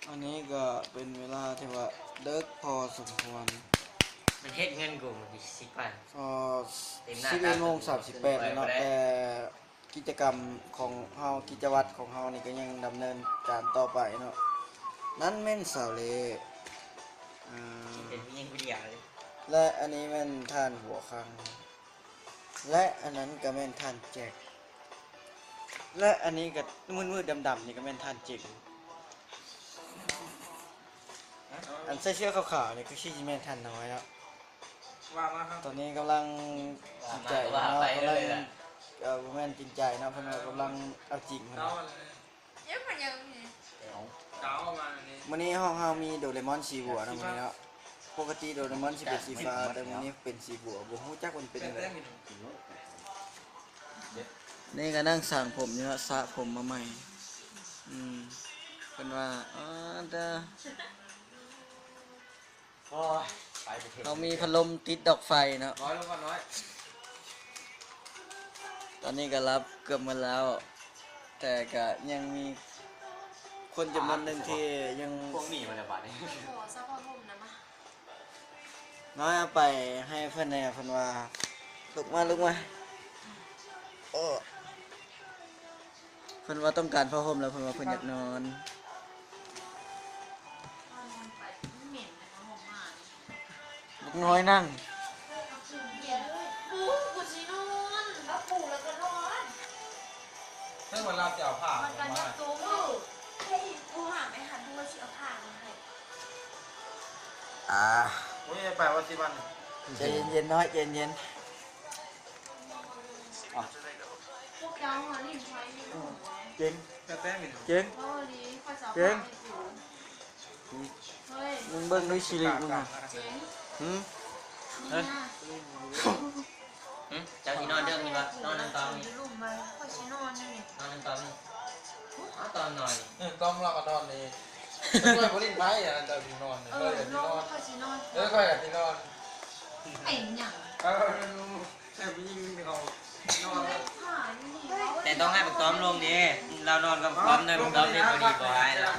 ອັນນີ້ກໍເປັນເວລາທີ່ວ່າເດິກພໍສົມຄວນ ມັນເຮັດເງິນກູຊິໄປ ເອີ ເຕັມໜ້າ ສິບເອັດໂມງສາມສິບແປດແລ້ວເນາະ ແຕ່ກິດຈະກຳຂອງເຮົາ ກິດຈະວັດຂອງເຮົານີ້ກໍຍັງດຳເນີນການຕໍ່ໄປເນາະ. ນັ້ນແມ່ນສາວເລ ອ່າ ເປັນຜູ້ຍິງຜູ້ດຽວເລີຍ ແລະ ອັນນີ້ແມ່ນທ່ານຫົວຄັງ ແລະ ອັນນັ້ນກໍແມ່ນທ່ານແຈັກ ແລະ ອັນນີ້ກໍມືດໆດຳໆນີ້ກໍແມ່ນທ່ານເຈັງ ອັນໃສ່ເສື້ອຂາວໆນີ້ຄືຊິແມ່ນທ່ານນ້ອຍເນາະ. ວ່າມາ ຕອນນີ້ກຳລັງ ວ່າມາ ກິນໃຈເນາະ ວ່າໄປ ກຳລັງ ເອີ ບໍ່ແມ່ນກິນໃຈເນາະ ເພິ່ນວ່າກຳລັງເອົາຈິງເພິ່ນວ່າ. ເອົາມານີ້ ມື້ນີ້ຫ້ອງເຮົາມີໂດເຣມອນສີບົວເນາະ ມື້ນີ້ເນາະ. ປົກກະຕິໂດເຣມອນຊິເປັນສີຟ້າ ແຕ່ມື້ນີ້ເປັນສີບົວ ບໍ່ຮູ້ຈັກມັນເປັນຈັ່ງໃດ. ນີ້ກໍນັ່ງສ້າງຜົມຢູ່ເນາະ ສະຜົມມາໃໝ່. ອືມ ເພິ່ນວ່າ ອາ ດາ ໂອ້ຍ ໄປບໍ່ເຖິງ ເຮົາມີພັດລົມຕິດດອກໄຟເນາະ. ນ້ອຍລົງກ່ອນ ນ້ອຍ. ຕອນນີ້ກໍຫຼັບເກືອບໝົດແລ້ວ ແຕ່ກໍຍັງມີຄົນຈຳນວນໜຶ່ງທີ່ຍັງ ພວກໜີມາແລ້ວບາດນີ້. ຂໍຊະຜ້າຫົ່ມນຳມາ. ນ້ອຍເອົາໄປໃຫ້ເພິ່ນແດ່ ເພິ່ນວ່າ ລຸກມາ ລຸກມາ. ໂອ້ ເພິ່ນວ່າຕ້ອງການຜ້າຫົ່ມແລ້ວ ເພິ່ນວ່າເພິ່ນຢາກນອນ. ເດັກນ້ອຍນັ່ງ ປູ ກູຊິນອນ ເອົາປູແລ້ວກໍນອນ. ເຊິ່ງວ່າລາວຊິເອົາຜ້າ ມັນກໍຍັງໂຕ ເອີ ໂທຫາແມ່ຫັນດູວ່າຊິເອົາຜ້າມາໃຫ້. ອ່າ ໂອ້ຍ ໄປວ່າຊິວັນ ໃຈເຢັນໆ ນ້ອຍ ໃຈເຢັນໆ. ພວກເຈົ້າຫາຫຼິ້ນໄພຢູ່ ເກັ່ງ ແຕ່ແປ້ງນີ້ ເກັ່ງ ເວົ້າດີ ຂ້ອຍຊິເອົາຜ້າໃຫ້ກູ. ເຮີ້ຍ ມຶງເບິ່ງດ້ວຍຊິລິມຶງນະ. ເກັ່ງ ຫື ນີ້ນະ ຫື ເຈົ້າຊິນອນເທິງນີ້ບໍ່? ນອນນຳຕອມນີ້ ຂ້ອຍຊິນອນຢູ່ນີ້ ນອນນຳຕອມນີ້. ເອົາຕອມນອນນີ້ ເອີ ຕອມລາວກໍນອນນີ້. ຂ້ອຍບໍ່ຫຼິ້ນໄພ ອັນນັ້ນເຈົ້າຊິນອນນີ້ ເອີ ຂ້ອຍຊິນອນ ເອີ ຂ້ອຍກໍຊິນອນ. ເປັນຫຍັງ? ເອີ ແຕ່ຜູ້ຍິງເຂົານອນ ແຕ່ຕ້ອງໃຫ້ບັກຕອມລົງເດ້ ລາວນອນກັບບັກຕອມເດີ ບັກຕອມນີ້ບໍ່ດີບໍ່ຮ້າຍແລ້ວ.